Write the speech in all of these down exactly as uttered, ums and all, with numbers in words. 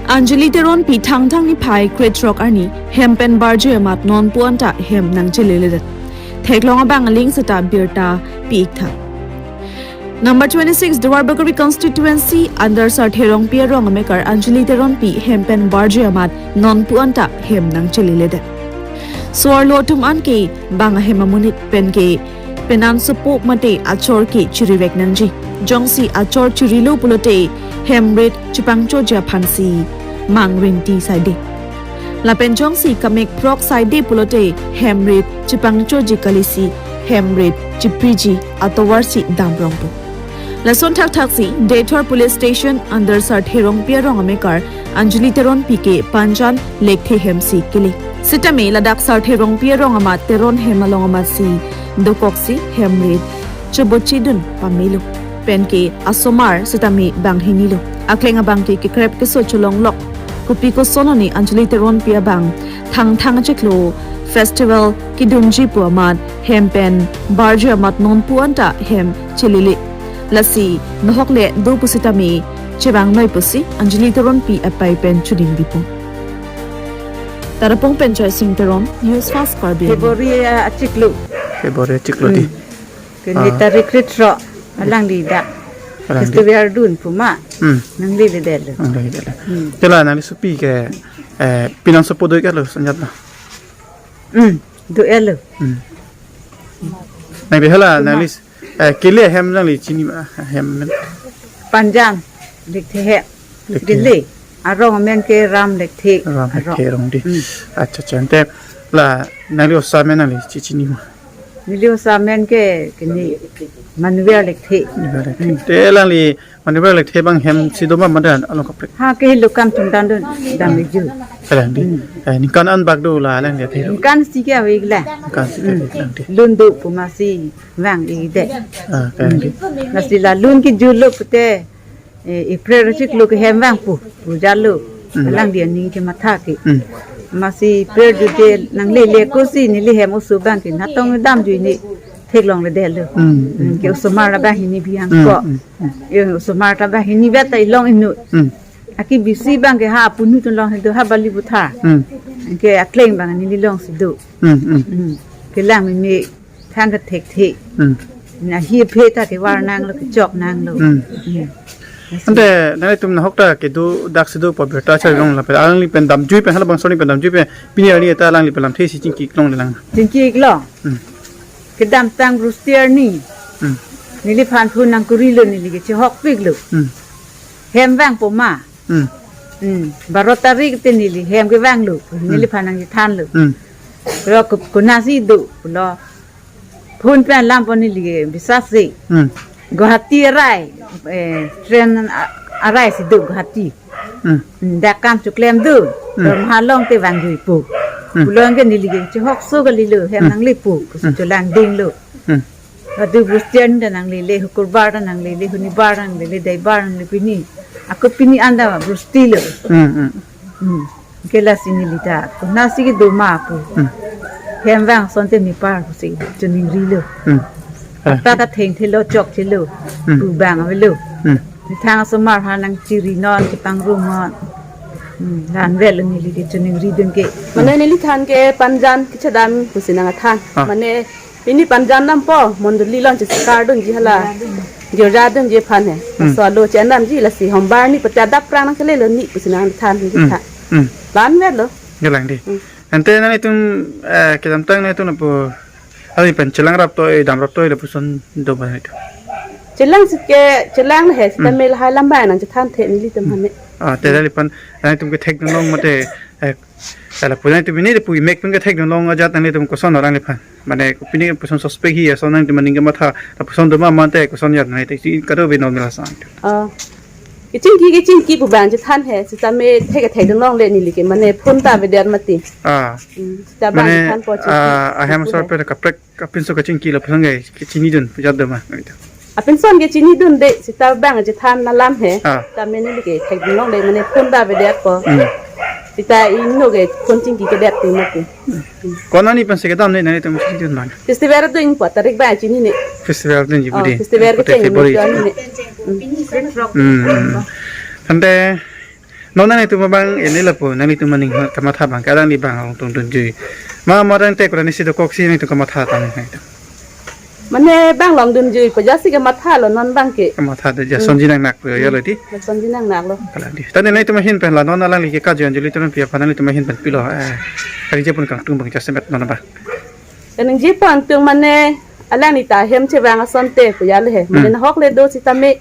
Anjali Teronpi Thangthang niphai krethrok arni hem pen barje amat nonpu anta hem nangcheleledet. Theklong abang aling seta birta pi-iktha. Number twenty-six Duarbagori constituency under Sarthe Rongpi arong amekar Anjali Teronpi hem pen barje amat nonpu anta hem nangcheleledet. So-arlo atum anke bang ahem amonit penke penan sopo mate achor ke chirivek nangji. Jongsi achor chirilo pulote hem rit chepangchoji aphansi mang rinti saide. Lapen jongsi kamek phrok saide pulote hem rit chepangchoji kalisi hem rit chipriji atovarsi damrongpo. Lason thakthaksi Deithor Police Station under Sarthe Rongpi arong amekar Anjali Teronpi ke Panjan lekthe hemsi kele. Sitame ladak Sarthe Rongpi arong amat Teron hem along amatsi dokoksi hem rit chebochidun pamelo. Penke asomar sitame banghinilo. Akleng abangke kekrep keso cholonglok. Kopi kosononi Anjali Teronpi abang Thangthang achiklo festival kedunji pu amat hem pen barje amat nonpu anta hem chelele. Lasi nohok le do pusitame chevangnoi pusi Anjali Teronpi apai pen chuding dipo. Tarapung pen Joy Singh Teron, News Fast Karbi Anglong. February achiklo. February achiklo di. Hmm. Kene Ah. tarik krethrok alangli dak. Alangli. Festival dun puma. Hmm. Nangleledetlo. Nangleledetlo. Hmm. Te la nangli sopi ke, eh, penan sopo do-iklo sonjatlo. Hmm. Do-iklo. Hmm. Nangli hala Puma. Nangli, eh, kele hem nangli chinima hem men. Panjan lekthe he. Lekthe. Kele. Arong amen ke Ram Lekthe. Ram Lekthe arong di. Hmm. Acha acha. Ante la nangli osa amen nangli chi- chinima. Neli osa amen ke kene Manuel Lekthe. Manuel Lekthe. Hmm. Te alangli Manuel Lekthe abang hem si doma madan along kaprek. Ha ke lukan tungdan dun dam leju. Alangli. Hmm. Eh, ningkan an bak do la alangli athe do. Ningkan si ke ave-iklo. Ningkan si ke Hmm. ave-iklo di. Lun do puma si vang-ikdet. Ah, alangli. Lasi la lun kejutlo pute, eh, April achiklo ke hem vangpo, pu jalo. Hmm. Alangli aning kematha ke. Hmm. Masi April jute nanglele kosi neli hem oso abangke natong damjui ne theklongledetlo. Hmm. Hmm, ke osomar abang hini bihang Hmm, ko. Hmm, hmm. Ye osomar ta abang hini beta ilong inut. Hmm. Aki bisi abangke ha punu tun long hidu ha Balipathar. Hmm. Ke akleng abang neli longsi do. Hmm, hmm. Hmm. Kelang meme thang kethekthe. Hmm. Na hi phe ta kevar nanglo, kechok nanglo. Hmm. Hmm. Ante nangtum nahok ta kedo daksi do pu birta chalong lapen alangli pen damjui pen halabangso arni pen damjui pen pini arni ta alangli pen lamthe si chingki longle lang. Chingki-iklo. Hmm. Kedamtang Brustier ni. Hmm. Neliphan phone nangkorilo neli ke chehokpiklo. Hmm. Hem vangpo ma. Hmm. Hmm. Baro tarik te neli hem kevanglo. Hmm. Neliphan nangchethanlo. Hmm. Lo ko- konatsi do lo. Phone pen alam pon neli ke bisas si. Hmm. Guwahati arai, eh, train a- arai si do Guwahati. Hmm. Hmm, dak kam choklem do. Hmm. Lo mahalong te vangjuipo. Hmm. Pulo ke neli ke chehokso kalilo hem Hmm. nanglepo. Kusu Hmm. cholangdinglo. Hmm. Adu Brustier ta nanglele, Hukurbar ta nanglele, Hunibar nanglele, Deibar nangle pini. Ako pini anda Brustilo. Hmm, hmm. Hmm. Ke lasi neli ta konatsi kedo ma pu. Hmm. Hem vang asonte mepar pusi choningrilo. Hmm. Ah. Ata ta thengthelo chokthelo. Hmm. Pu abang avelo. Hmm. Methang asomar ha nangchiri non chepangrum non. Hmm. Lanvet lo neli ke choningridun ke. Mane nelithan ke Panjan kechedam pusi nangthan. Ah. Mane pini Panjan dampo, mondoli along cheskar dunji hala. Girja dunji aphan he. Hmm. Laso alo chendamji lasi hombar ni pati adap prang nangkelelo ni pusi nangthan Hmm. tha. Hmm. Lanvetlo. Kelang di. Hmm. Ante nangtum, eh, kedamtang nangtum lapu, ali pen chelang raptoi, dam raptoi lapuson do ba nangtum. Chelang si ke, chelang he, Hmm. sitame lahai lam abang nangchethanthe nelitum Hmm. hane. Ah, te Hmm. alipan, nangtum kethekdun long mate, eh, Sala pu nangtum pini pu imek pen kethekdun long ajat nangtum koson alangliphan. Mane pini puson suspect hi ason nangtum aning kematha. Lapuson doma mate koson ajat nangtum si kado bino mila sang. Oh. Kechingki kechingki pu abang chethan he. Sitame thek kethekdun longle neli ke mane phone ta avedet mati. Ah. Hmm. Sita abang Mane chethan po chingki. Ah, ahem Pu sar he. Pe kaprek kapinso kachingki lapuson ke kachinidun pu ajat doma nangtum. Apinson ke chinidunde, sita abang chethan alam he. Ah. Sitame neli ke thekdun longle mane phone ta avedet po. Hmm. Sita inut ke phone chingki kedet ti mati. Konat ni pensi kedam ne nangtum chinidun nang. Festival dunpo tarik abang chinine. Festival dunji Oh, budi. Festival Kote kecheng February. Ni ne. Hmm. Hmm. Ante Non nanglitum abang ini lapu, nanglitum aning kamatha abang, kadang di bang along tung dunjui. Ma modern tech kurang isi dokok si nanglitum kamatha tang nanglitum. Mane bang along dunjui, pajasi kamatha lo non abang ke. Kamatha de ja Hmm. sonji nangnak lo ya lo di. Lasonji nangnak lo. Kalang di. Tadi nanglitum ahin pen la non alangli ke kajuan juli turun pia pa nanglitum ahin pen pilo. Eh, kali je pun kangtung abang jasemet non abang. Kaningje pon tung mane alangli ta hem chevang asonte pu ya le he. Mane Hmm. nahok le do sitame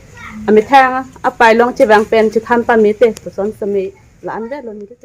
amethang apai along chevang pen chethan pame te puson sitame la-an ve lo ningje.